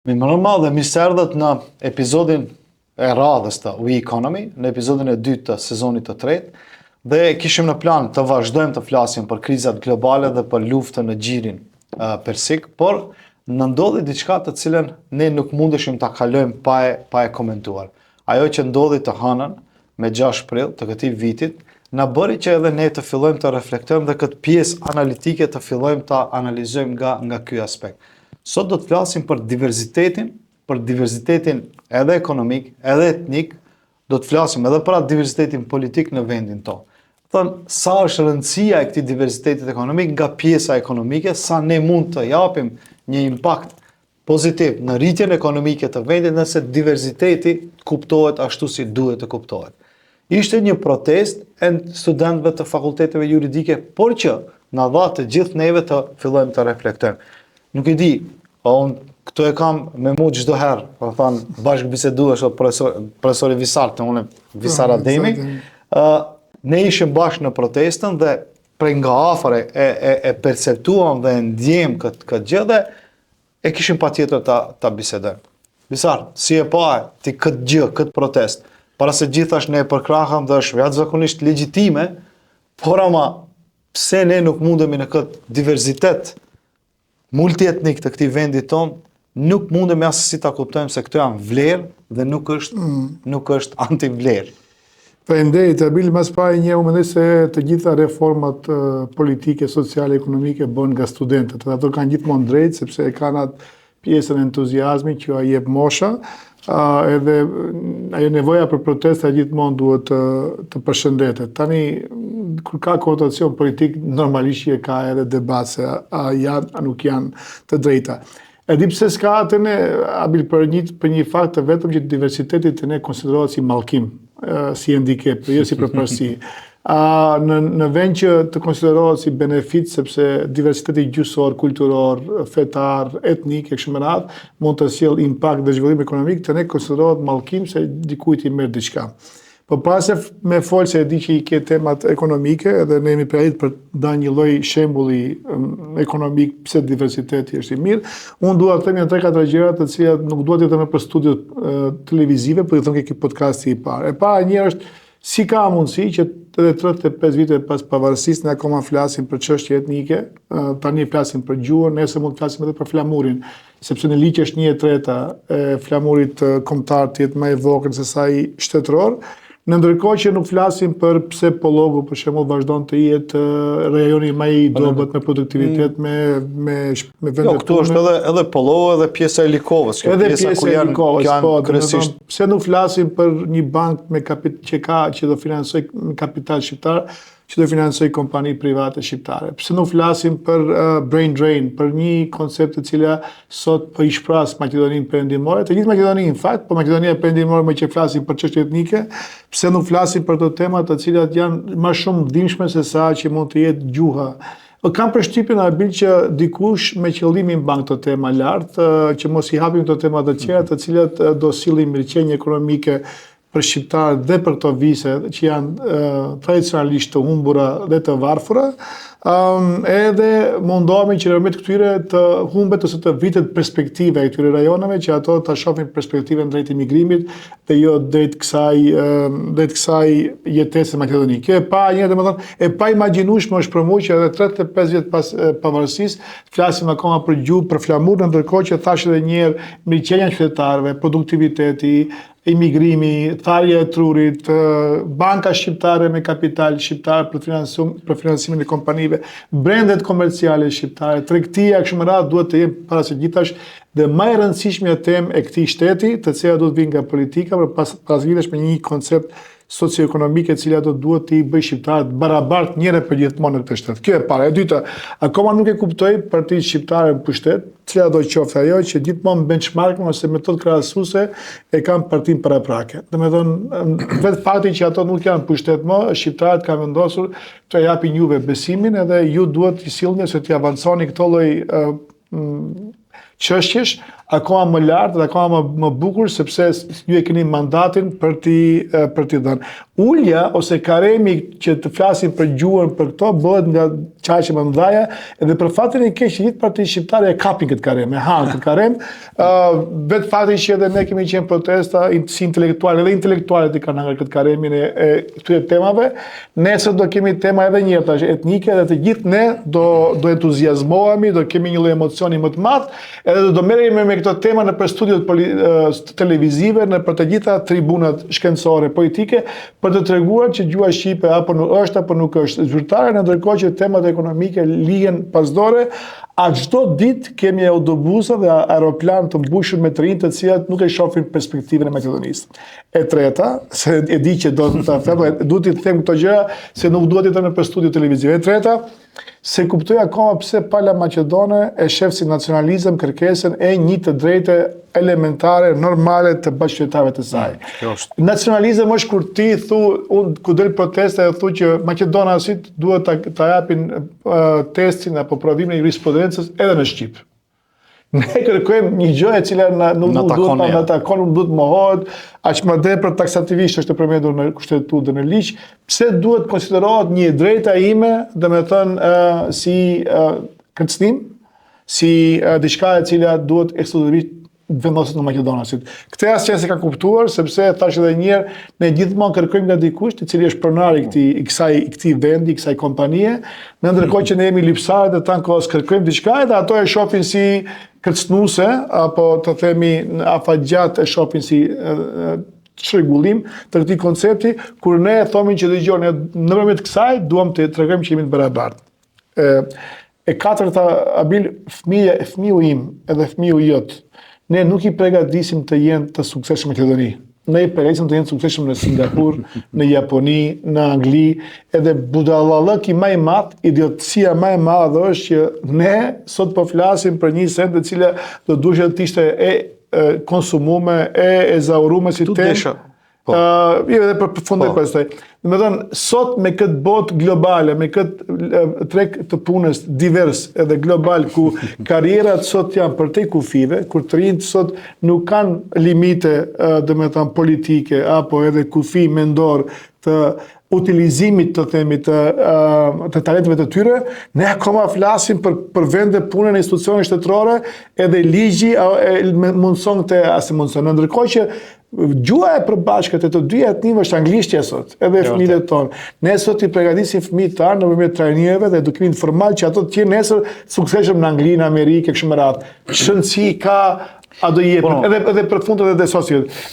Mirëmbrëma dhe mirë se erdhët në episodin e radhës të We Economy, në episodin e dytë të sezonit të tretë, dhe kishim në plan të vazhdojmë të flasim për krizat globale dhe për luftën në gjirin Persik, por na ndodhi diçka të cilën ne nuk mundeshim ta kalojmë pa e, pa e komentuar. Ajo që ndodhi të hënën, me 6 prill të këtij vitit, na bëri që edhe ne të fillojmë të reflektojmë dhe këtë pjesë analitike të fillojmë ta analizojmë nga nga ky aspekt. Sot do të flasim për diversitetin, për diversitetin edhe ekonomik, edhe etnik, do të flasim edhe për atë diversitetin politik në vendin tonë. Thënë, sa është rëndësia e këtij diversitetit ekonomik nga pjesa ekonomike, sa ne mund të japim një impakt pozitiv në rritjen ekonomike të vendit nëse diversiteti kuptohet ashtu si duhet të kuptohet. Ishte një protestë e studentëve të fakulteteve juridike, por që na dha të gjithë neve të fillojmë të reflektojmë. Nuk e di, po unë këtu e kam me mu çdo herë, po thonë bashkëbisedues profesor profesori Visar, të unë Visar po, Ademi, ë ne ishim bashkë në protestën dhe prej nga afër e e e perceptuam dhe e ndjemë këtë këtë gjë dhe e kishim patjetër ta ta bisedojmë. Visar, si e pa ti këtë gjë, këtë protestë? Para se gjithash ne e përkrahëm dhe është jashtëzakonisht legjitime, por ama pse ne nuk mundemi në këtë diversitet multietnik të këtij vendi tonë, nuk mundemi assesi ta kuptojmë se këto janë vlerë dhe nuk është mm. nuk është antivlerë. Faleminderit Abil, më së pari një unë mendoj se të gjitha reformat politike, sociale, ekonomike bëhen nga studentët. Dhe ato kanë gjithmonë drejt sepse e kanë atë pjesën e entuziazmit që ua jep mosha, edhe ajo nevoja për protesta gjithmonë duhet të të përshëndetet. Tani kur ka konotacion politik normalisht që ka edhe debat se a janë a nuk janë të drejta. E di pse s'ka te ne, Abil, për një, për një fakt të vetëm që diversiteti te ne konsiderohet si mallkim, si handicap, jo si përparësi. A, në, në vend që të konsiderohet si benefit, sepse diversiteti gjuhësor, kulturor, fetar, etnik, e kështu me radhë, mund të sjellë impakt dhe zhvillim ekonomik, te ne konsiderohet mallkim se dikujt i merr diçka. Po para se me fol se e di që i ke temat ekonomike edhe ne jemi përgatitur për të dhënë një lloj shembulli ekonomik pse diversiteti është i mirë. Unë dua të them një 3-4 gjëra të cilat nuk dua t'i them për studiot televizive, por i them ke ky podcasti i parë. E para një është si ka mundësi që edhe 35 vite pas pavarësisë ne akoma flasim për çështje etnike, tani flasim për gjuhën, nesër mund të flasim edhe për flamurin. sepse në ligj është 1/3 e flamurit kombëtar të jetë më e vogël se sa ai shtetëror, në ndërkohë që nuk flasim për pse Pollogu për shembull vazhdon të jetë rajoni më i dobët me produktivitet mm. me me me vende. Jo, këtu është edhe edhe Pollogu edhe pjesa e Likovës, kjo edhe pjesa ku janë Likovës, janë po, kryesisht. Pse nuk flasim për një bankë me kapit që ka që do financojë me kapital shqiptar, që do financojë kompani private shqiptare. Pse nuk flasim për uh, brain drain, për një koncept të cila sot po i shpras Maqedoninë Perëndimore, të gjithë Maqedoninë në fakt, po Maqedonia Perëndimore meqë flasim për çështje etnike, pse nuk flasim për këto tema të cilat janë më shumë dhimbshme se sa që mund të jetë gjuha. Po kam përshtypjen Abil që dikush me qëllim i mban këto tema lart, që mos i hapim këto tema të tjera, të cilat do sillin mirëqenie ekonomike për shqiptarët dhe për këto vise që janë tradicionalisht të humbura dhe të varfura, um, edhe mundohemi që nëpërmjet këtyre të humbet ose të vritet perspektiva e këtyre rajoneve që ato ta shohin perspektivën drejt imigrimit dhe jo drejt kësaj drejt kësaj jetese në Maqedoni. Kjo e para një, domethënë, e paimagjinueshme është për mua që edhe 35 vjet pas pavarësisë flasim akoma për gjuhë, për flamur, në ndërkohë që thashë edhe një herë mirëqenia e qytetarëve, produktiviteti, imigrimi, tharja e trurit, banka shqiptare me kapital shqiptar për financim, për financimin e kompanive, brendet komerciale shqiptare, tregtia kështu me radhë duhet të jenë para së gjithash dhe më e rëndësishmja temë e këtij shteti, të cilat duhet të vinë nga politika, por pas para së gjithash me një koncept socioekonomike e cila do duhet t'i bëjë shqiptarët barabartë njëherë e përgjithmonë në këtë shtet. Kjo e para. E dyta, akoma nuk e kuptoj partitë shqiptare në pushtet, cila do qoftë ajo që gjithmonë benchmarkun ose metodë krahasuese e kanë partinë paraprake. Domethënë, vetë fakti që ato nuk janë në pushtet më, shqiptarët kanë vendosur të japin juve besimin edhe ju duhet t'i sillni ose t'i avanconi këto lloj çështjesh, akoma më lart dhe akoma më më bukur sepse ju e keni mandatin për t'i për t'i dhënë. Ulja ose karemi që të flasim për gjuhën për këto bëhet nga qarqe më mëdhaja edhe për fatin e keq që gjithë partitë shqiptare e kapin këtë karem, e hanë këtë karem. Ë uh, vetë fati që edhe ne kemi qenë protesta si intelektualë, edhe intelektualët e kanë hëngër këtë karemin e, e këtyre temave. Nesër do kemi tema edhe një herë tash etnike dhe të gjithë ne do do entuziazmohemi, do kemi një lloj emocioni më të madh, edhe do do merremi me, me këto tema nëpër studiot televizive, nëpër të gjitha tribunat shkencore politike për të treguar që gjuha shqipe apo nuk është apo nuk është zyrtare, në ndërkohë që temat ekonomike lihen pas dore, a çdo ditë kemi autobusa dhe aeroplanë të mbushur me të rinj të cilat nuk e shohin perspektivën e Maqedonisë. E treta, se e di që do të them, duhet t'i them këto gjëra, se nuk duhet t'i them nëpër studio televizive. E treta, s'e kuptoj akoma pse pala maqedone e shef si nacionalizëm kërkesën e një të drejte elementare, normale të bashkëqytetarëve të saj. Mm, nacionalizëm është kur ti thu, unë ku del protesta e thu që maqedonasit duhet ta, ta japin uh, testin apo provimin e jurisprudencës edhe në shqip. Ne kërkojmë një gjë e cila na nuk na duhet ta na takon, nuk duhet mohohet, aq më tepër taksativisht është e përmendur në kushtetutë dhe në ligj, pse duhet konsiderohet një e drejta ime, domethënë uh, si uh, kërcënim, si uh, diçka e cila duhet ekskluzivisht vendoset nga maqedonasit. Këtë asnjëherë s'e kanë kuptuar, sepse e thashë edhe një herë, ne gjithmonë kërkojmë nga dikush, i cili është pronar i këtij i kësaj i këtij vendi, i kësaj kompanie, në ndërkohë që ne jemi lypsarët e tanë kohës kërkojmë diçka edhe ato e shohin si kërcënuese apo të themi në afatgjatë e shohin si çrregullim të këtij koncepti, kur ne thomi që dëgjoni, ne nëpërmjet kësaj duam të tregojmë që jemi të barabartë. E, e katërta, Abil, fëmija, fëmiu im edhe fëmiu jot, ne nuk i pregadisim të jenë të suksesshëm në Maqedoni. Ne i pregadisim të jenë të suksesshëm në Singapur, në Japoni, në Angli, edhe budallallëki ma i madh, idiotësia ma e madhe është që ne sot po flasim për një send e cila do duhej të ishte e, e konsumume, e ezaurume si temë. Po. Uh, jo, edhe për përfundoj po. pastaj. Domethënë, sot me këtë botë globale, me këtë treg të punës divers edhe global, ku karrierat sot janë përtej kufive, kur të rinjtë sot nuk kanë limite, domethënë, politike, apo edhe kufi mendor të utilizimit të themi të të talenteve të tyre, ne akoma flasim për për vende pune në institucione shtetërore, edhe ligji e mundson këtë a s'e mundson. Në ndërkohë që Gjuha e përbashkët e të dyja etnive është anglishtja sot, edhe e fëmijëve tonë. Ne sot i përgatisim fëmijët tanë nëpërmjet trajnimeve dhe edukimit formal që ato të jenë nesër të suksesshëm në Angli, në Amerikë e kështu me radhë. Ç'rëndësi ka a do jepet, po, edhe edhe për fund edhe sot.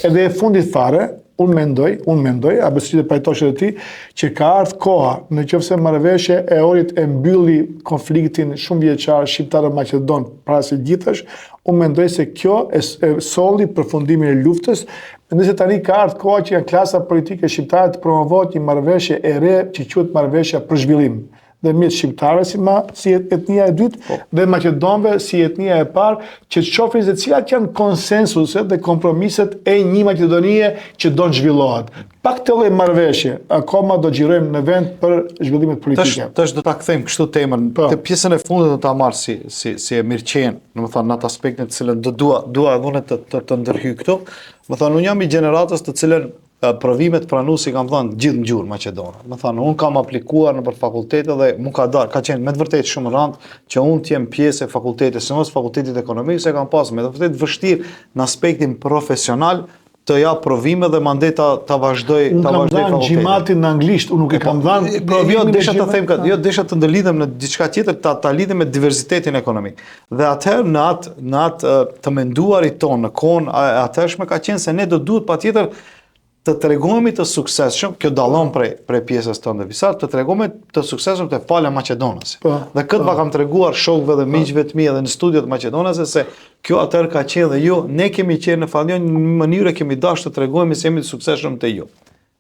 Edhe e fundit fare, unë mendoj, unë mendoj, a besoj të pajtosh edhe ti, që ka ardhur koha, në qoftë se marrëveshja e Ohrit e mbylli konfliktin shumëvjeçar shqiptaro-maqedon para së gjithash, Unë mendoj se kjo e, e solli përfundimin e luftës, mendoj se tani ka ardhur koha që nga klasa politike shqiptare të promovohet një marrëveshje e re që quhet marrëveshja për zhvillim ndërmjet shqiptarëve si ma, si etnia e dytë po. dhe maqedonëve si etnia e parë, që të shohin se cilat janë konsensuset dhe kompromiset e një Maqedonie që don zhvillohet. Pa këtë lloj marrëveshje, akoma do xhirojmë në vend për zhvillimet politike. Tash tash do ta kthejmë kështu temën. Po. Te pjesën e fundit do ta marr si si si e mirëqenë, domethënë në atë aspektin të cilën do dua dua edhe unë të të, të ndërhyj këtu. Domethënë unë jam i gjeneratës të cilën provimet pranuese i kam dhënë gjithë në gjuhën maqedone. Domethënë unë kam aplikuar nëpër fakultete dhe mu ka dalë, ka qenë me të vërtetë shumë rëndë që unë të jem pjesë e fakultetit, sidomos fakultetit ekonomik, se kam pas me të vërtetë vështirë në aspektin profesional të jap provime dhe mandej ta ta vazhdoj ta vazhdoj fakultetin. Unë kam dhënë GMAT-in në anglisht, unë nuk e po, kam dhënë provimin. Jo, desha të them këtë, jo desha të ndërlidhem në diçka tjetër, ta ta lidhem me diversitetin ekonomik. Dhe atëherë në atë në atë të menduarit tonë në kohën e atëhershme ka qenë se ne do duhet patjetër të tregohemi të suksesshëm, kjo dallon prej prej pjesës tënde Visar, të tregohemi të suksesshëm te pala maqedonase. Po, dhe këtë po. va kam treguar shokëve dhe po. miqve të mi edhe në studiot maqedonase se Kjo atëherë ka qenë dhe jo, ne kemi qenë në fakt në një mënyrë kemi dashur të tregohemi se jemi të suksesshëm te ju.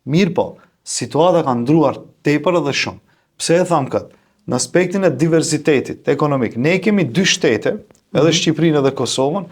Mirëpo, situata ka ndruar tepër edhe shumë. Pse e tham këtë? Në aspektin e diversitetit ekonomik, ne kemi dy shtete, edhe mhm. Shqipërinë edhe Kosovën,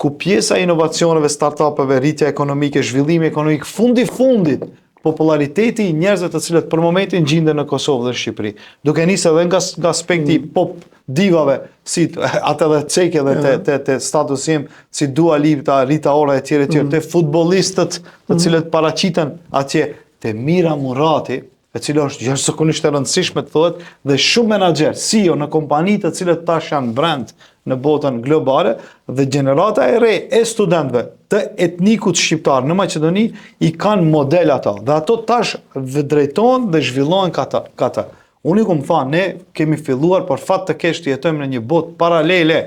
ku pjesa e inovacioneve, startupeve, rritja ekonomike, zhvillimi ekonomik, fundi fundit, Popullariteti i njerëzve të cilët për momentin gjinden në Kosovë dhe Shqipëri, duke nisë edhe nga nga aspekti mm. pop divave, si atë edhe ceke dhe te, te, te statusi im, si Dua Lipa, Rita Ora e tjerë e tjerë, mm. te futbollistët të mm. cilët paraqiten atje, te Mira Murati, e cila është jashtëzakonisht e rëndësishme të thuhet, dhe shumë menaxher, CEO në kompani të cilët tash janë brand në botën globale dhe gjenerata e re e studentëve të etnikut shqiptar në Maqedoni i kanë model ata dhe ato tash drejtohen dhe zhvillohen ka ta. Ka ta. Unë i kom thanë, ne kemi filluar për fat të keq të jetojmë në një botë paralele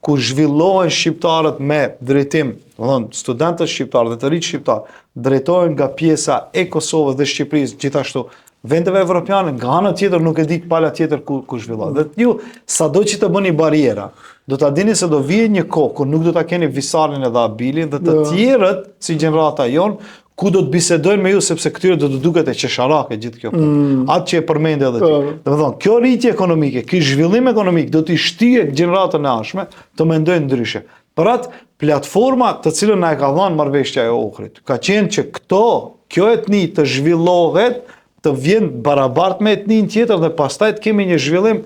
ku zhvillohen shqiptarët me drejtim, domethënë studentët shqiptarë dhe të rinjtë shqiptarë drejtohen nga pjesa e Kosovës dhe Shqipërisë gjithashtu vendeve evropiane, nga ana tjetër nuk e di pala tjetër ku ku zhvillohet. Dhe ju sado që të bëni barriera, do ta dini se do vijë një kohë kur nuk do ta keni Visarin edhe Abilin dhe të tjerët si gjenerata jonë ku do të bisedojnë me ju sepse këtyre do të duket e qesharake gjithë kjo punë. Mm. Atë që e përmende edhe ti. Po. Domethënë, kjo rritje ekonomike, ky zhvillim ekonomik do t'i shtyjë gjeneratën e ardhshme të mendojnë ndryshe. Për atë platforma të cilën na e ka dhënë marrëveshja e Ohrit, ka qenë që këto, kjo etni të zhvillohet, të vjen barabart me etninë tjetër dhe pastaj të kemi një zhvillim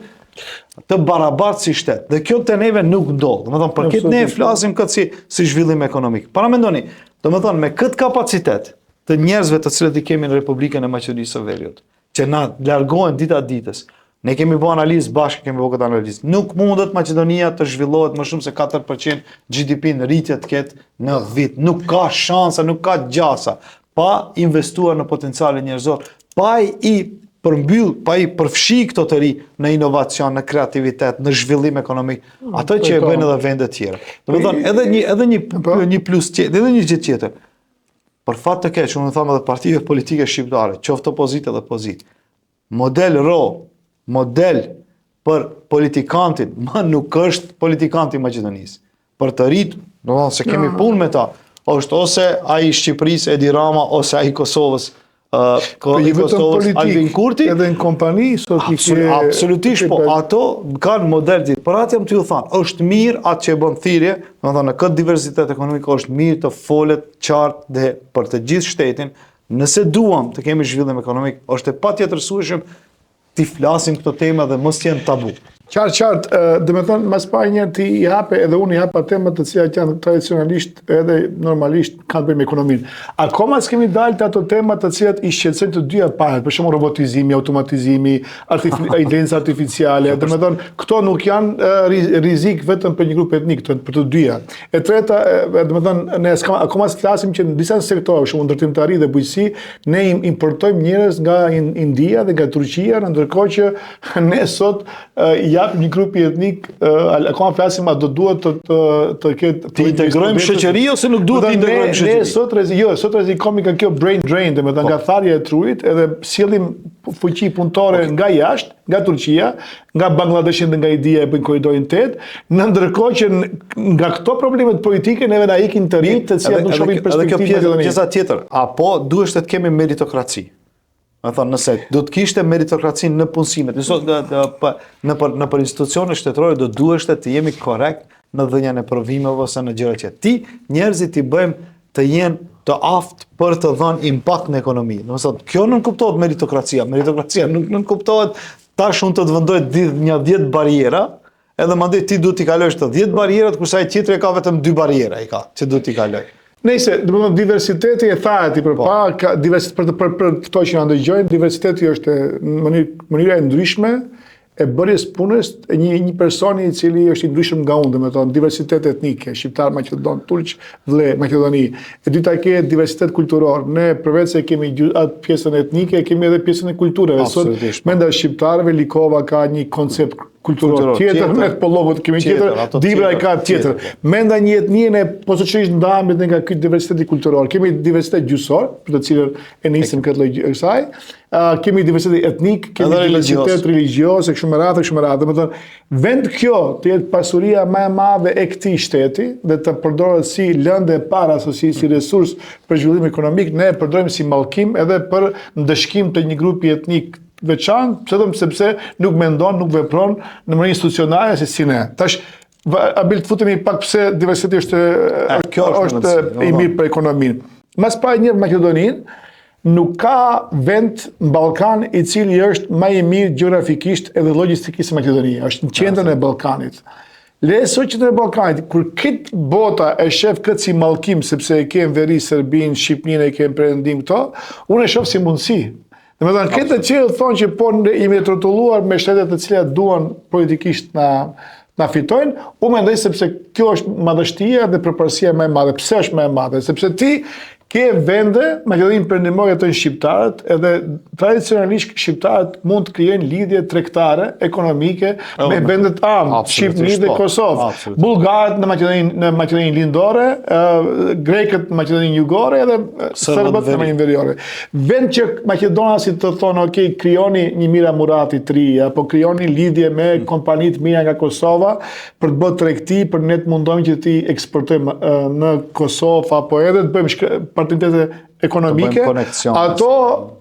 të barabart si shtet. Dhe kjo te neve nuk ndodh. Domethënë, për këtë ne flasim këtë si, si zhvillim ekonomik. Paramendoni, domethënë, me këtë kapacitet të njerëzve të cilët i kemi në Republikën e Maqedonisë së Veriut, që na largohen dita ditës, ne kemi bo analizë bashkë, kemi bo këtë analizë. Nuk mundet Maqedonia të zhvillohet më shumë se 4% GDP në rritje të ketë në vit. Nuk ka shansa, nuk ka gjasa pa investuar në potencialin njerëzor, pa i përmbyll, pa i përfshi këto të ri në inovacion, në kreativitet, në zhvillim ekonomik, mm, ato që e bëjnë edhe vendet tjera. Domethënë, edhe një, edhe një, po. një plus tjetër, edhe një gjë tjetër. Për fat të keq, unë them edhe partive politike shqiptare, qoftë opozitë edhe pozitë. Model ro, model për politikantin, më nuk është politikanti i Maqedonisë. Për të rinjtë, domethënë se kemi punë me ta, është ose ai i Shqipërisë Edi Rama ose ai i Kosovës uh, ko, po, i Kosovës Albin Kurti. Edhe në kompani sot i ke absolutisht po ato kanë model të për atë jam tu ju thanë, është mirë atë që e bën thirrje, domethënë në këtë diversitet ekonomik është mirë të folet qartë dhe për të gjithë shtetin, nëse duam të kemi zhvillim ekonomik, është e patjetërsueshëm t'i flasim këto tema dhe mos jenë tabu. Qartë, qartë, domethënë, mas pari një ti i hape edhe unë i hapa tema të cilat janë tradicionalisht edhe normalisht kanë të bëjnë me ekonominë. Akoma s'kemi dalë te ato tema të cilat i shqetësojnë të dyja palët, për shembull robotizimi, automatizimi, artifi, inteligjenca artificiale, domethënë, këto nuk janë rrezik vetëm për një grup etnik, të, për të dyja. E treta, domethënë, ne akoma s'flasim që në disa sektorë, për shembull ndërtimtari dhe bujqësi, Ne importojmë njerëz nga India dhe nga Turqia, në ndërkohë që ne sot i japim një grupi etnik, akoma flasim a do duhet të të të ketë të integrojmë shoqëri ose nuk duhet të integrojmë shoqëri. Ne sot rrezik, jo, sot rrezikohemi nga kjo brain drain, domethënë po. nga tharja e trurit, edhe sjellim fuqi punëtore okay. nga jashtë, nga Turqia, nga Bangladeshi dhe nga India e bëjnë korridorin 8, në ndërkohë që nga këto problemet politike neve na ikin të rinjtë, të cilët nuk shohin perspektivë. Edhe kjo pjesë, pjesa tjetër, apo duhet të kemi meritokraci? Domethënë, nëse do të kishte meritokraci në punësimet, nëse në në në për në për institucione shtetërore do duheshte të jemi korrekt në dhënien e provimeve ose në gjëra që ti njerëzit t'i bëjmë të jenë të aftë për të dhënë impakt në ekonomi. Domethënë, kjo nënkuptohet meritokracia. Meritokracia nuk nënkuptohet tash unë të të vendoj një 10 barriera, edhe mandej ti duhet t'i kalosh të 10 barrierat, kurse ai tjetri e ka vetëm 2 barriera i ka, që duhet t'i kaloj. Nejse, domethënë diversiteti e tha ti për po. pa, ka diversitet për, për, për këto që na ndëgjojnë, diversiteti është mënyrë, mënyra e ndryshme e bërjes punës e një një personi i cili është i ndryshëm nga unë, domethënë diversitet etnike, shqiptar, maqedon, turq, vlleh, Maqedoni. E dyta ke diversitet kulturor. Ne përveç se kemi atë pjesën etnike, kemi edhe pjesën e kulturave. Sot po. menda shqiptarëve Likova ka një koncept kulturor tjetër, ne Pollogut kemi tjetër, Dibra e ka tjetër. Menda një etnie ne posaçërisht ndahemi edhe nga ky diversiteti kulturor. Kemi diversitet gjuhësor, për të cilën e nisim këtë lloj kësaj. Uh, kemi diversitet etnik, kemi diversitet religjioz, e kështu me radhë, kështu me radhë. Domethënë, vend kjo të jetë pasuria më e madhe e këtij shteti dhe të përdoret si lëndë e parë ose si si resurs për zhvillim ekonomik, ne e përdorim si mallkim edhe për ndëshkim të një grupi etnik të veçantë, pse vetëm sepse nuk mendon, nuk vepron në mënyrë institucionale si si ne. Tash Abil të futemi pak pse diversiteti është e, kjo është, është i mirë për ekonominë. Mas pari një Maqedoninë. Nuk ka vend në Ballkan i cili është më i mirë gjeografikisht edhe logjistikisht se Maqedonia, është në qendrën e Ballkanit. Le sot qendrën e Ballkanit, kur krejt bota e shef këtë si mallkim, sepse e ke në veri Serbinë, Shqipninë e ke në perëndim këto, unë e shoh si mundësi. Domethënë, këtë të cilët thonë që po ne jemi të rrotulluar me shtetet të cilat duan politikisht na na fitojnë, unë mendoj sepse kjo është madhështia dhe përparësia më e madhe. Pse është më e madhe? Sepse ti Ke vende, Maqedoninë Perëndimore jetojnë shqiptarët, edhe tradicionalisht shqiptarët mund të krijojnë lidhje tregtare, ekonomike me vendet amë, Shqipëri dhe po. Kosovë. Bullgarët në Maqedoninë në Maqedoninë Lindore, grekët në Maqedoninë Jugore edhe serbët në Maqedoninë Veriore. Vend që maqedonasit të thonë, ok, krijoni një Mira Murati të ri, apo krijoni lidhje me hmm. kompani të mira nga Kosova, për të bërë tregti, për ne të mundohemi që t'i eksportojmë në Kosovë apo edhe të bëjmë partneritete ekonomike, ato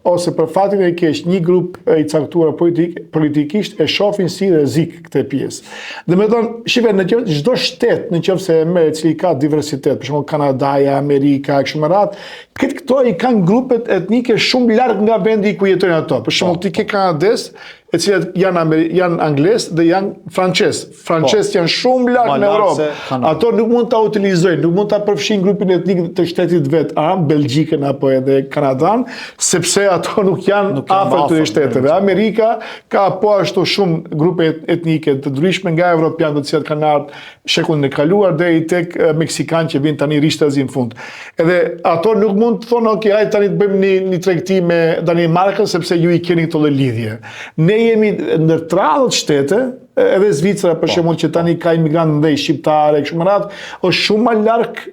ose për fatin e keq një grup i caktuar politik, politikisht e shohin si rrezik këtë pjesë. Domethënë, shife, në qoftë, çdo shtet në qoftë se e merr i cili ka diversitet, për shembull Kanadaja, Amerika, kështu me radhë, këtë këto i kanë grupet etnike shumë larg nga vendi ku jetojnë ato. Për shembull, ti ke kanadez, e cilat janë Ameri janë anglez dhe janë francez. Francez po. janë shumë larg në Europë. Ato nuk mund ta utilizojnë, nuk mund ta përfshijnë grupin etnik të shtetit vet, a Belgjikën apo edhe Kanadan, sepse ato nuk janë nuk janë afër këtyre shteteve. Amerika ka po ashtu shumë grupe etnike të ndryshme nga evropianë të cilët kanë ardhur shekullin e kaluar deri tek meksikanë që vijnë tani rishtazi në fund. Edhe ato nuk mund të thonë, ok, hajde tani të bëjmë një, një tregti me Danimarkën sepse ju i keni këto lloj lidhje. Ne jemi ndër të rrallët shtete, edhe Zvicra për po, shembull që tani ka imigrantë ndaj shqiptarë e kështu me radhë, është shumë më larg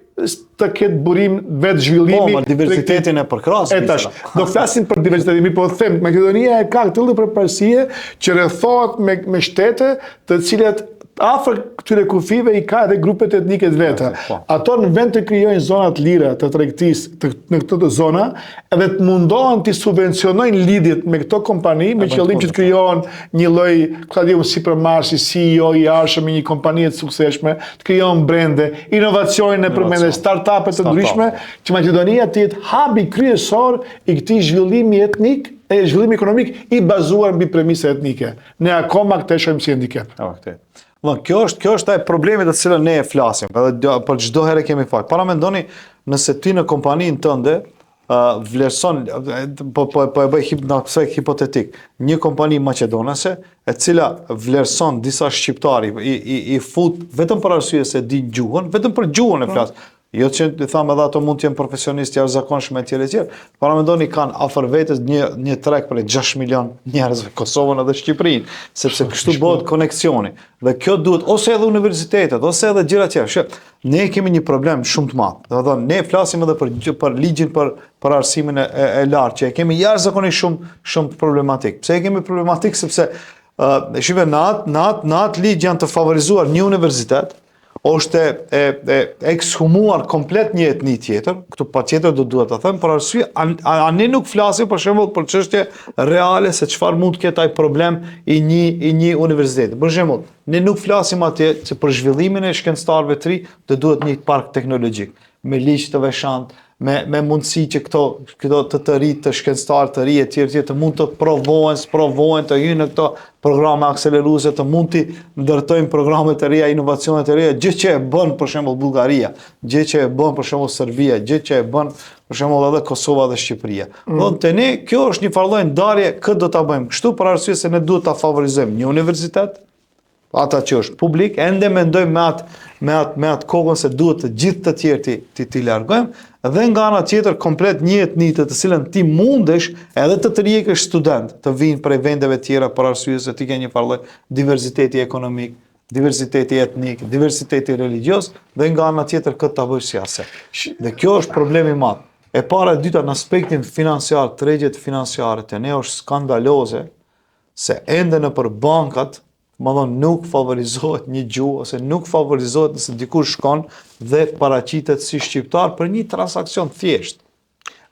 të ketë burim vetë zhvillimi. Po, diversitetin e përkrah E tash, do flasim për diversitetin, mi po them, Makedonia e ka këtë lloj përparësie që rrethohet me me shtete të cilat afër këtyre kufijve i ka edhe grupet etnike të veta. Po. Ato në vend të krijojnë zona të lira të tregtisë të, në këto të zona, edhe të mundohen të subvencionojnë lidhjet me këto kompani me qëllim që të krijohen një lloj, ku ta di unë, sipërmarrësi, CEO i ardhshëm i një kompanie të suksesshme, të krijohen brende, inovacionin e përmende, startupe të ndryshme, që Maqedonia të jetë hubi kryesor i këtij zhvillimi etnik, e zhvillimi ekonomik i bazuar mbi premisa etnike. Ne akoma këtë e shohim si handicap. E vërtetë. Dhe, kjo është, kjo është ai problemi të cilën ne e flasim, edhe për çdo herë kemi fol. Paramendoni nëse ti në kompaninë tënde uh, vlerëson po po po e bëj hip në aspekt hipotetik, një kompani maqedonase e cila vlerëson disa shqiptarë i i i fut vetëm për arsye se din gjuhën, vetëm për gjuhën e po. flas. Jo që i thamë edhe ato mund të jenë profesionistë jashtëzakonshëm etj etj. Paramendoni kanë afër vetes një një treg prej 6 milion njerëzve Kosovën edhe Shqipërinë, sepse kështu bëhet koneksioni. Dhe kjo duhet ose edhe universitetet, ose edhe gjëra tjera. Shë, ne kemi një problem shumë të madh. Do të thonë ne flasim edhe për për ligjin për për arsimin e, e, e lartë që e kemi jashtëzakonisht shumë shumë problematik. Pse e kemi problematik sepse uh, shife në atë në atë në atë ligj janë të favorizuar një universitet, është e, e, e ekshumuar komplet një etni tjetër, këtu patjetër do duhet ta them, për arsye, a, a, a ne nuk flasim për shembull për çështje reale se çfarë mund të ketë ai problem i një i një universiteti. Për shembull, ne nuk flasim atje që për zhvillimin e shkencëtarëve të ri do duhet një park teknologjik me ligj të veçantë, me me mundësi që këto këto të të ri, të shkencëtarë të ri e tjerë tjerë të mund të provohen, sprovohen, të hyjnë në këto programe akseleruese, të mund të ndërtojnë programe të reja, inovacione të reja, gjë që e bën për shembull Bullgaria, gjë që e bën për shembull Serbia, gjë që e bën për shembull edhe Kosova dhe Shqipëria. Mm. Do të ne kjo është një farë lloj ndarje, këtë do ta bëjmë kështu për arsye se ne duhet ta favorizojmë një universitet, Ata që është publik, ende mendojmë me atë me atë me atë kokën se duhet të gjithë të tjerë t'i t'i, t'i largojmë dhe nga ana tjetër komplet një etni të të cilën ti mundesh edhe të tërheqësh student të vinë prej vendeve tjera për arsye se ti ke një farë lloj diversiteti ekonomik, diversiteti etnik, diversiteti religjioz dhe nga ana tjetër këtë ta bësh si aset. Dhe kjo është problemi i madh. E para e dyta në aspektin financiar, tregjet financiare te ne është skandaloze se ende nëpër bankat, domethënë nuk favorizohet një gjuhë ose nuk favorizohet nëse dikush shkon dhe paraqitet si shqiptar për një transaksion thjesht.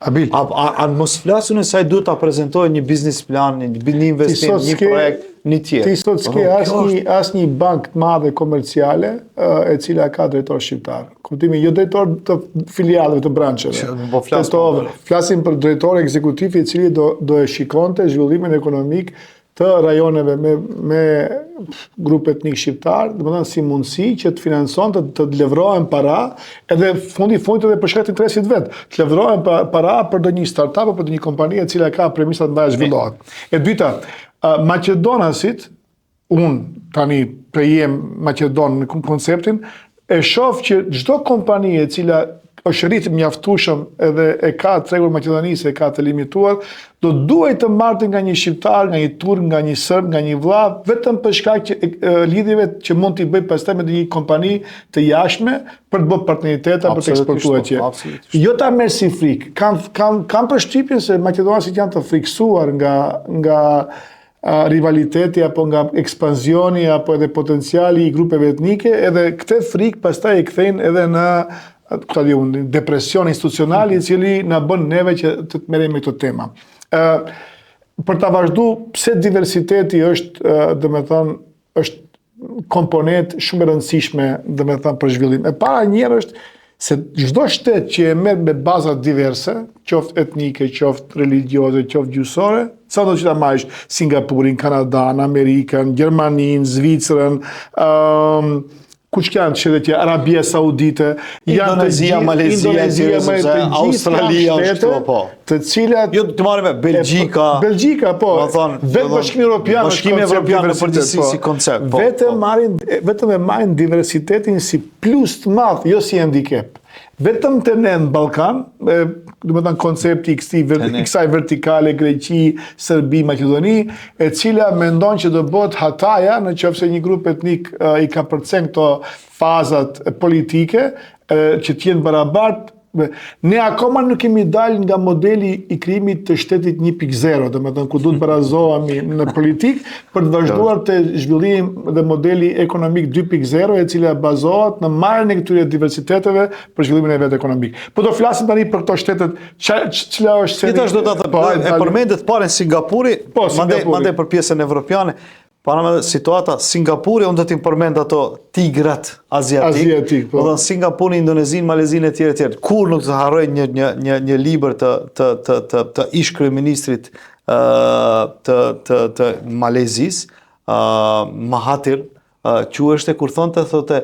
Abil. A, a, a mos flasim nëse ai duhet ta prezentojë një biznis plan, një, një investim, një projekt. një tjetër. Ti sot s'ke asnjë asnjë bankë të madhe komerciale e cila ka drejtor shqiptar. Kuptimi jo drejtor të filialeve të brancheve. Po flasim, po. flasim për drejtor ekzekutiv i cili do do e shikonte zhvillimin ekonomik të rajoneve me me grup etnik shqiptar, domethënë si mundësi që të financonte të, të lëvrohen para, edhe fundi fundit edhe për shkak të interesit vet, të lëvrohen para për ndonjë startup apo për ndonjë kompani e cila ka premisa të mëdha zhvillohet. E dyta, maqedonasit, unë tani të jem maqedon në konceptin, e shoh që çdo kompani e cila është rrit mjaftueshëm edhe e ka tregun e Maqedonisë e ka të limituar, do duhej të marrte nga një shqiptar, nga një turk, nga një serb, nga një vllah, vetëm për shkak që lidhjeve që mund t'i bëjë pastaj me një kompani të jashtme për të bërë partneritete për të eksportuar atje. Po, jo ta merr si frikë. Kam kam kam përshtypjen se maqedonasit janë të frikësuar nga nga rivaliteti apo nga ekspansioni apo edhe potenciali i grupeve etnike, edhe këtë frikë pastaj e kthejnë edhe në ku ta di unë, depresion institucional i cili na bën neve që të të merremi me këto tema. Ë për ta vazhdu pse diversiteti është, domethënë, është komponent shumë e rëndësishme, domethënë për zhvillim. E para njëherë është se çdo shtet që e merr me baza diverse, qoftë etnike, qoftë religjioze, qoftë gjuhësore, sado që ta marrësh Singapurin, Kanadan, Amerikën, Gjermaninë, Zvicrën, ëm um, kush janë shtetet që Arabia Saudite, janë Indonezia, Malezia, Indonezia, Malezia, Australia, është këto, po. Të cilat jo të marrim Belgjika. Belgjika, po. Thonë, vetë Bashkimi Evropian, Bashkimi Evropian në përgjithësi po. si koncept, po. Vetëm po. marrin vetëm e marrin diversitetin si plus të madh, jo si handicap. Vetëm te ne në Ballkan, domethënë koncepti i këtij i kësaj vertikale Greqi, Serbi, Maqedoni, e cila mendon që do bëhet hataja në qoftë se një grup etnik i kapërcen këto fazat politike, që të jenë barabartë Ne akoma nuk kemi dalë nga modeli i krijimit të shtetit 1.0, domethënë ku duhet barazohemi në politikë për të vazhduar të zhvillimi dhe modeli ekonomik 2.0, e cila bazohet në marrjen e këtyre diversiteteve për zhvillimin e vet ekonomik. Po do flasim tani për këto shtetet, cila është se Gjithashtu do ta them, po, e përmendet parën Singapuri, po, mandej mandej për pjesën evropiane. Para situata Singapuri, unë do t'i përmend ato tigrat aziatik. Aziatik, po. Do Singapuri, Indonezinë, Malezinë etj etj. Kur nuk të harroj një një një një libër të të të të, të ish kryeministrit ë të të të Malezisë, ë Mahathir, quheshte kur thonte thote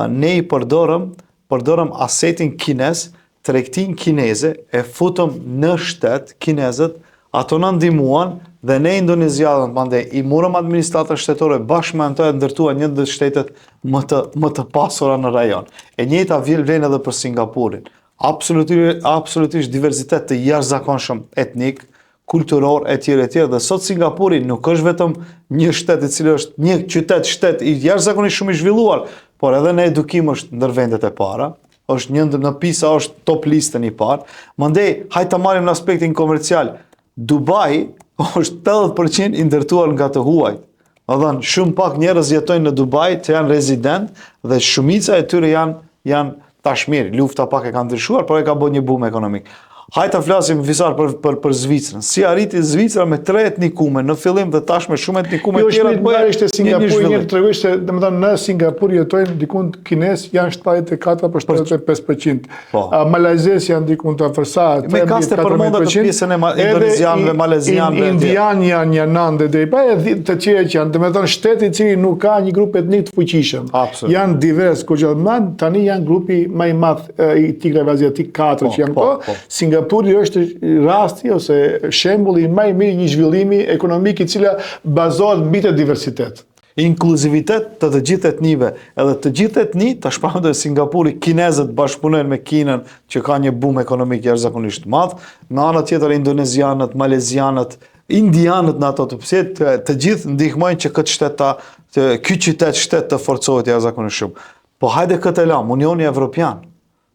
ne i përdorëm përdorëm asetin kinez tregtinë kineze e futëm në shtet kinezët, ato na ndihmuan dhe ne indonezianët mandej i morëm administratën shtetërore bashkë me ato e ndërtuan një ndër shtetet më të më të pasura në rajon. E njëjta vjen vlen edhe për Singapurin. Absolutisht absolutisht diversitet të jashtëzakonshëm etnik, kulturor etj etj dhe sot Singapuri nuk është vetëm një shtet i cili është një qytet shtet i jashtëzakonisht shumë i zhvilluar, por edhe në edukim është ndër vendet e para, është një ndër në PISA është top listën i parë. Mandej, hajt ta marrim në aspektin komercial. Dubai është 80% i ndërtuar nga të huajt. Domethënë, shumë pak njerëz jetojnë në Dubai të janë rezident dhe shumica e tyre janë janë tash mirë, lufta pak e ka ndryshuar, por e ka bërë një boom ekonomik. Hajt të flasim Visar për për për Zvicrën. Si arriti Zvicra me tre etnikume në fillim dhe tash me shumë etnikume jo, tjera të bëjë ishte Singapuri një tregoj se domethënë në Singapur jetojnë dikun kinez janë 74 apo 75%. Po. Malajzes janë dikun të afërsa 13 Me kaste përmenda të pjesën e indonezianëve, malezianëve. Indian janë janë nëntë dhe pa e të tjerë që janë, domethënë shteti i cili nuk ka një grup etnik të fuqishëm. Janë divers, ku që tani janë grupi më i madh i tigrave aziatik 4 po, që janë po, po. Singapuri është rasti ose shembulli më i mirë i një zhvillimi ekonomik i cila bazohet mbi të diversitet. Inkluzivitet të të gjithë etnive, edhe të gjithë etni, tash pa dhe Singapuri, kinezët bashkëpunojnë me Kinën, që ka një boom ekonomik jashtëzakonisht të madh, në anën tjetër indonezianët, malezianët, indianët në ato të pse të, të gjithë ndihmojnë që këtë shtet ta, të, ky qytet shtet të forcohet jashtëzakonisht shumë. Po hajde këtë e lamë, Unioni Evropian.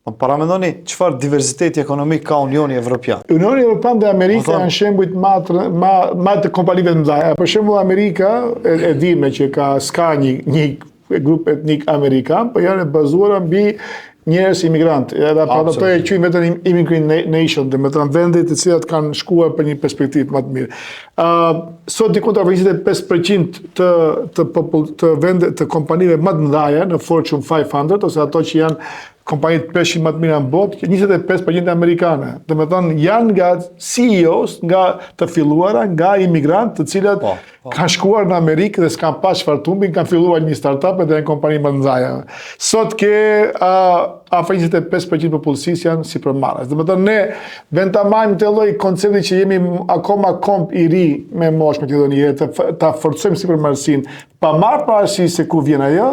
Po paramendoni çfarë diversiteti ekonomik ka Unioni Evropian. Unioni Evropian dhe Amerika janë shembujt më të më më të kompanive të mëdha. Për shembull Amerika e, e dimë që ka s'ka një një grup etnik amerikan, po janë bazuara mbi njerëz imigrantë, edhe pra ato e quajnë veten immigrant nation, domethënë vende të cilat kanë shkuar për një perspektivë më të mirë. Ë uh, sot diku te 25% të të popull të vende të kompanive më të mëdha në Fortune 500 ose ato që janë kompanitë 500 më të mira në botë, 25% amerikane. Domethënë janë nga CEOs, nga të filluara, nga imigrantë të cilët po, po. kanë shkuar në Amerikë dhe s'kanë pas çfarë të humbin, kanë filluar një startup dhe janë kompani më të mëdha. Sot ke uh, afër 25% popullsisë janë sipërmarrës. Domethënë ne vend ta marrim këtë lloj koncepti që jemi akoma komb i ri me moshë Maqedoni, të ta forcojmë sipërmarrësinë, Pa marrë parasysh se ku vjen ajo,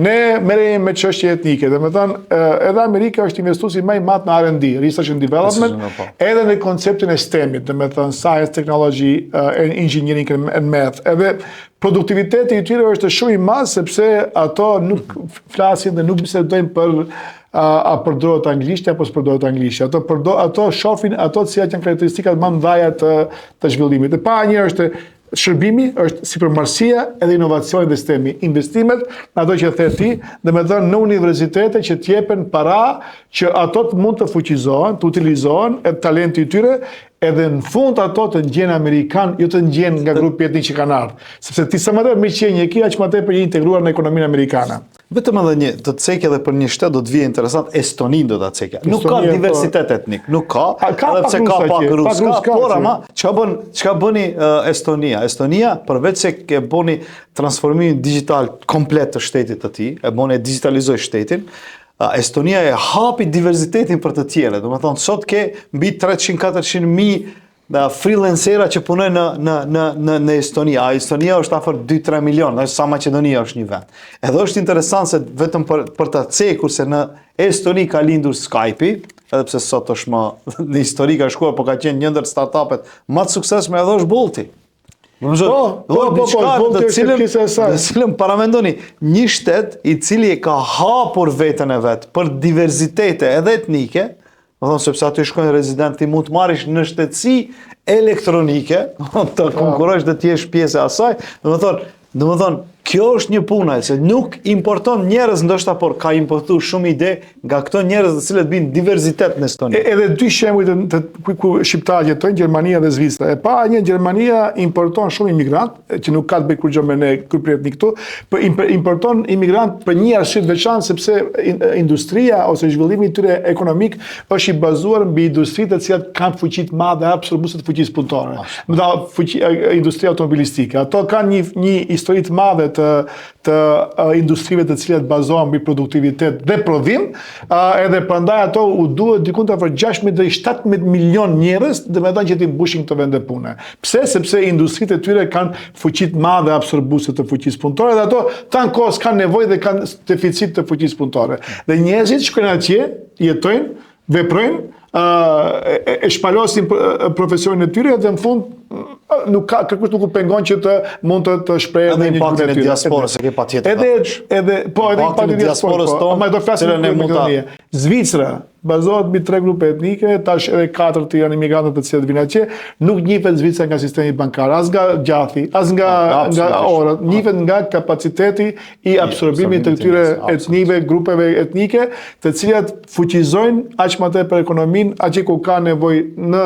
ne merremi me çështje etnike. Domethënë, edhe Amerika është investuesi më i madh në R&D, Research and Development, po. edhe në konceptin e STEM-it, domethënë Science, Technology, Engineering and Math. Edhe produktiviteti i tyre është shumë i madh sepse ato nuk flasin dhe nuk bisedojnë për a, a përdoret anglisht apo s'përdoret anglisht. Ato përdo, ato shohin ato të cilat janë karakteristikat më mëdha të të zhvillimit. E para një është Shërbimi është sipërmarrësia edhe inovacioni dhe STEM-i. Investimet në ato që the ti, domethënë në universitete që të jepen para që ato të mund të fuqizohen, të utilizohen edhe talenti i tyre, edhe në fund ato të ngjenë amerikan, jo të ngjenë nga grupi etnik që kanë ardhur. Sepse ti sa më tepër mirëqenie ke, aq më tepër je integruar në ekonominë amerikane. Vetëm edhe një, të cek edhe për një shtet do të vije interesant, Estoninë do ta cekja. Nuk ka po. diversitet etnik, nuk ka, A, ka edhe pse ka pak rus, ka, por ama çka bën, çka bëni uh, Estonia? Estonia përveç se ke bëni transformimin digital komplet të shtetit të tij, e bëni e digitalizoi shtetin, uh, Estonia e hapi diversitetin për të tjerë. Domethënë sot ke mbi 300-400 mijë Da freelancera që punojnë në në në në në Estoni, a Estonia është afër 2-3 milion, është sa Maqedonia është një vend. Edhe është interesant se vetëm për për ta cekur se në Estoni ka lindur Skype-i, edhe pse sot është më në histori ka shkuar, po ka qenë një ndër startupet më të suksesshme edhe është Bolti. Po, po, po, po, Bolti është cilën, pjesë e saj. Në cilën paramendoni, një shtet i cili e ka hapur veten e vet për diversitete edhe etnike, Domethënë, sepse aty shkojnë rezident, ti mund të marrish nënshtetësi elektronike, të po. konkurrosh dhe të jesh pjesë e asaj. Domethënë, domethënë, kjo është një punë se nuk importon njerëz ndoshta por ka importuar shumë ide nga këto njerëz të cilët bijnë diversitet në Estoni. E, edhe dy shembuj të, të ku, ku shqiptarët jetojnë, Gjermania dhe Zvicra. E para një Gjermania importon shumë imigrantë, që nuk ka të bëjë kurrgjë me ne grupi etnik këtu, po importon imigrant për një arsye të veçantë sepse industria ose zhvillimi i tyre ekonomik është i bazuar mbi industri të cilat kanë fuqi të madhe absorbuese të fuqisë punëtore. Domethënë fuqi industria automobilistike. Ato kanë një një histori të madhe të të industrive të cilat bazohen mbi produktivitet dhe prodhim, edhe prandaj ato u duhet diku afër 16 deri 17 milion njerëz, domethënë që t'i mbushin këto vende pune. Pse? Sepse industritë e tyre kanë fuqi të madhe absorbuese të fuqisë punëtore dhe ato tanë kohës kanë nevojë dhe kanë deficit të fuqisë punëtore. Dhe njerëzit shkojnë atje, jetojnë, veprojnë, e, e shpalosin profesionin e tyre dhe në fund nuk ka kërkush nuk u pengon që të mund të të shprehen në një impaktin e diasporës e ke patjetër. Edhe edhe po edhe impaktin e diasporës po, tonë, ama do flasim për Maqedoninë. Zvicra bazohet mbi tre grupe etnike, tash edhe katër të janë imigrantët të cilët vijnë atje, nuk njihet Zvicra nga sistemi bankar, as nga gjathi, as nga nga orët, njihet nga kapaciteti i absorbimit të këtyre etnive, grupeve etnike, të cilat fuqizojnë aq më tepër ekonominë, atje ku ka nevojë në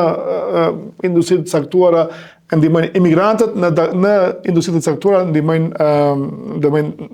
industri të caktuara ndihmojnë imigrantët në në industri të caktuara ndihmojnë ndihmojnë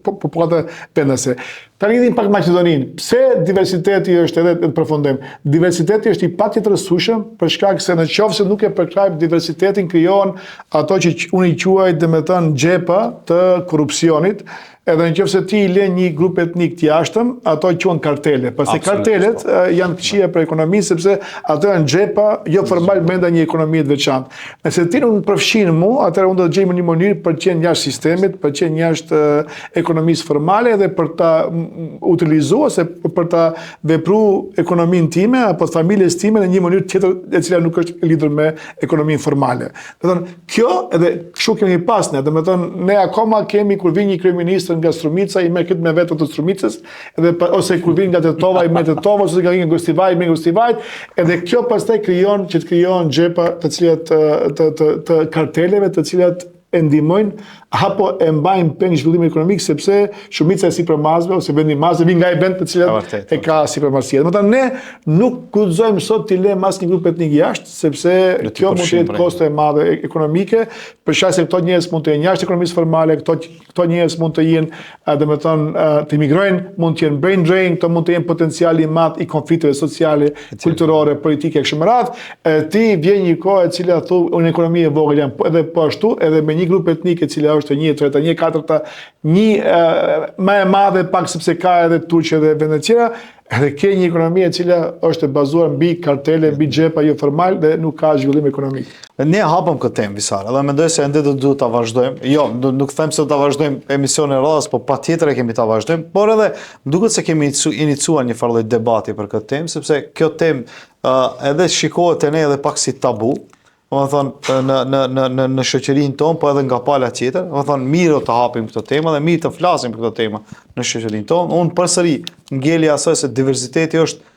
popullata vendase. Ta lidhim pak Maqedoninë. Pse diversiteti është edhe të përfundojmë? Diversiteti është i patjetërsueshëm për shkak se në qoftë se nuk e përkrahim diversitetin krijohen ato që unë i quaj domethënë xhepa të korrupsionit, Edhe në qoftë se ti i lë një grup etnik të jashtëm, ato quhen kartele. Pastaj kartelet janë të këqija për ekonominë sepse ato janë xhepa jo formal brenda një ekonomie të veçantë. Nëse ti nuk më përfshin mu, atëherë unë do të gjej një mënyrë për të qenë jashtë sistemit, për të qenë jashtë ekonomisë formale dhe për ta utilizuar ose për ta vepru ekonominë time apo të familjes time në një mënyrë tjetër e cila nuk është lidhur me ekonominë formale. Domethënë, kjo edhe kështu kemi pas ne, domethënë, ne akoma kemi kur vjen një kryeministër nga Strumica, i merr këtë me vete të Strumicës, edhe ose kur vjen nga Tetova i merr Tetova, ose nga vjen nga Gostivari i merr Gostivarit, edhe kjo pastaj krijon që të krijohen xhepa të cilat të të të, të karteleve të cilat e ndihmojnë apo e mbajnë peng zhvillimin ekonomik sepse shumica e sipërmarrësve ose vendimmarrësve vijnë nga ai vend të cilët e ka sipërmarrësia. Domethënë ne nuk guxojmë sot t'i lëmë asnjë grup etnik jashtë sepse kjo mund të jetë kosto e madhe e, ekonomike, për shkak se këto njerëz mund të jenë jashtë ekonomisë formale, këto këto njerëz mund të jenë, domethënë, të migrojnë, mund të jenë brain drain, këto mund të jenë potenciali i madh i konflikteve sociale, kulturore, politike e kështu me radhë. E ti vjen një kohë e cila thu unë ekonomi e vogël jam, po edhe po ashtu, edhe me një grup etnik e cila është një e treta, një e katërta, një më e madhe pak sepse ka edhe turq edhe vende të tjera, Edhe ke një ekonomi e cila është e bazuar mbi kartele, mbi xhepa jo formal dhe nuk ka zhvillim ekonomik. Ne hapëm këtë temë Visar, edhe mendoj se ende do duhet ta vazhdojmë. Jo, nuk them se do ta vazhdojmë emisionin e radhës, po patjetër e kemi ta vazhdojmë, por edhe më duket se kemi iniciuar një farë lloj debati për këtë temë, sepse kjo temë uh, edhe shikohet te ne edhe pak si tabu, domethënë në në në në në shoqërinë tonë, po edhe nga pala tjetër, domethënë mirë të hapim këto tema dhe mirë të flasim për këto tema në shoqërinë tonë. Unë përsëri ngeli asaj se diversiteti është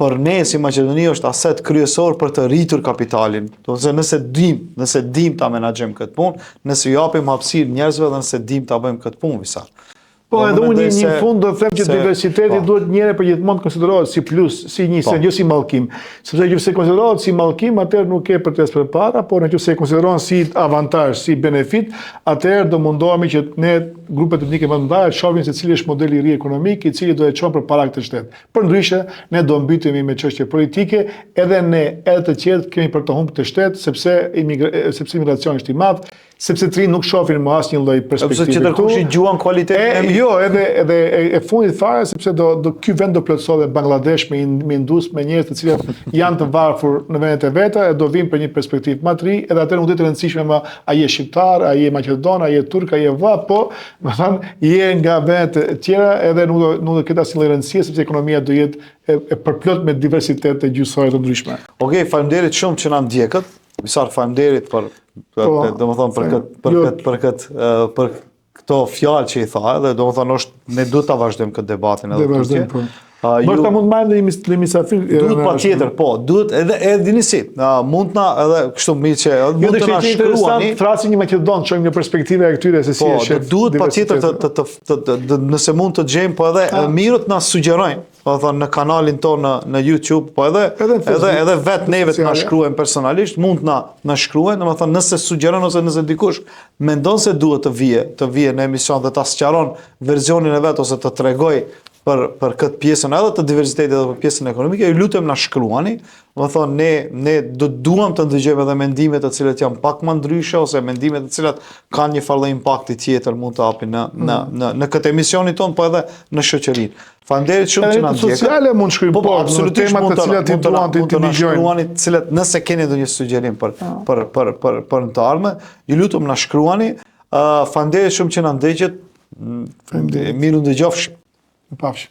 për ne si Maqedoni është aset kryesor për të rritur kapitalin. Domethënë nëse dim, nëse dim ta menaxhojmë këtë punë, nëse u japim hapësirë njerëzve dhe nëse dim ta bëjmë këtë punë, Visar. Po edhe unë një se, fund do të them që se, diversiteti po. duhet njëherë për gjithmonë të konsiderohet si plus, si një po. send, jo si mallkim. Sepse nëse konsiderohet si mallkim, atëherë nuk ke për të ecur përpara, por nëse e konsideron si avantazh, si benefit, atëherë do mundohemi që ne grupet etnike më të mëdha të shohim se cili është modeli i ri ekonomik i cili do e çon përpara këtë shtet. Përndryshe, ne do mbytemi me çështje politike, edhe ne, edhe të tjerët kemi për të humbur këtë shtet sepse sepse imigracioni është i madh, sepse të rinjtë nuk shohin më asnjë lloj perspektive. Sepse tjetërkush i gjuan kualitetin e, jo, edhe edhe e, e fundit fare sepse do do ky vend do plotësohet me Bangladesh me me indus me njerëz të cilët janë të varfur në vendet e veta e do vinë për një perspektivë më të ri, edhe atëherë nuk do të rëndësishme më a je shqiptar, a je maqedon, a je turk, a je vlla, po, domethënë je nga vendet e tjera edhe nuk do nuk do ketë asnjë lloj rëndësie sepse ekonomia do jetë e, e përplot me diversitete gjuhësore të ndryshme. Okej, okay, faleminderit shumë që na ndjekët. Visar, faleminderit për po, domethënë për këtë për jo. këtë për këtë për këto fjalë që i tha edhe domethënë është ne duhet ta vazhdojmë këtë debatin edhe tutje. Po. Uh, ju, Ndoshta mund të marrim një mis, një mysafir. Duhet patjetër, po, duhet edhe edhe dini si, uh, mund të na edhe kështu mirë që edhe mund të na shkruani. Thrasim një maqedon, shohim një perspektivë e këtyre se si po, e sheh. Duhet patjetër të të të, të, të, të nëse mund të gjejmë, po edhe mirë të na sugjerojnë domethënë në kanalin tonë në në YouTube, po edhe edhe edhe, edhe vet neve të na shkruajnë personalisht, mund të na na shkruajnë, domethënë nëse sugjeron ose nëse dikush mendon se duhet të vije, të vije në emision dhe ta sqaron versionin e vet ose të tregojë për për këtë pjesën edhe të diversitetit edhe për pjesën ekonomike, ju lutem na shkruani, domethënë ne ne do të duam të ndëgjojmë edhe mendime të cilat janë pak më ndryshe ose mendime të cilat kanë një farë impakti tjetër mund të japin në në mm. në në këtë emisionin tonë, po edhe në shoqërinë. Faleminderit shumë që na ndjekët. Sociale mund të shkruajmë, po, po, absolutisht mund të cilat i duan të dëgjojnë. Shkruani të cilat nëse keni ndonjë sugjerim për ah. për për për për në të ardhme, ju lutem na shkruani. Ë uh, faleminderit shumë që na ndiqët. Faleminderit. Mirë u dëgjofshim. Pafshim.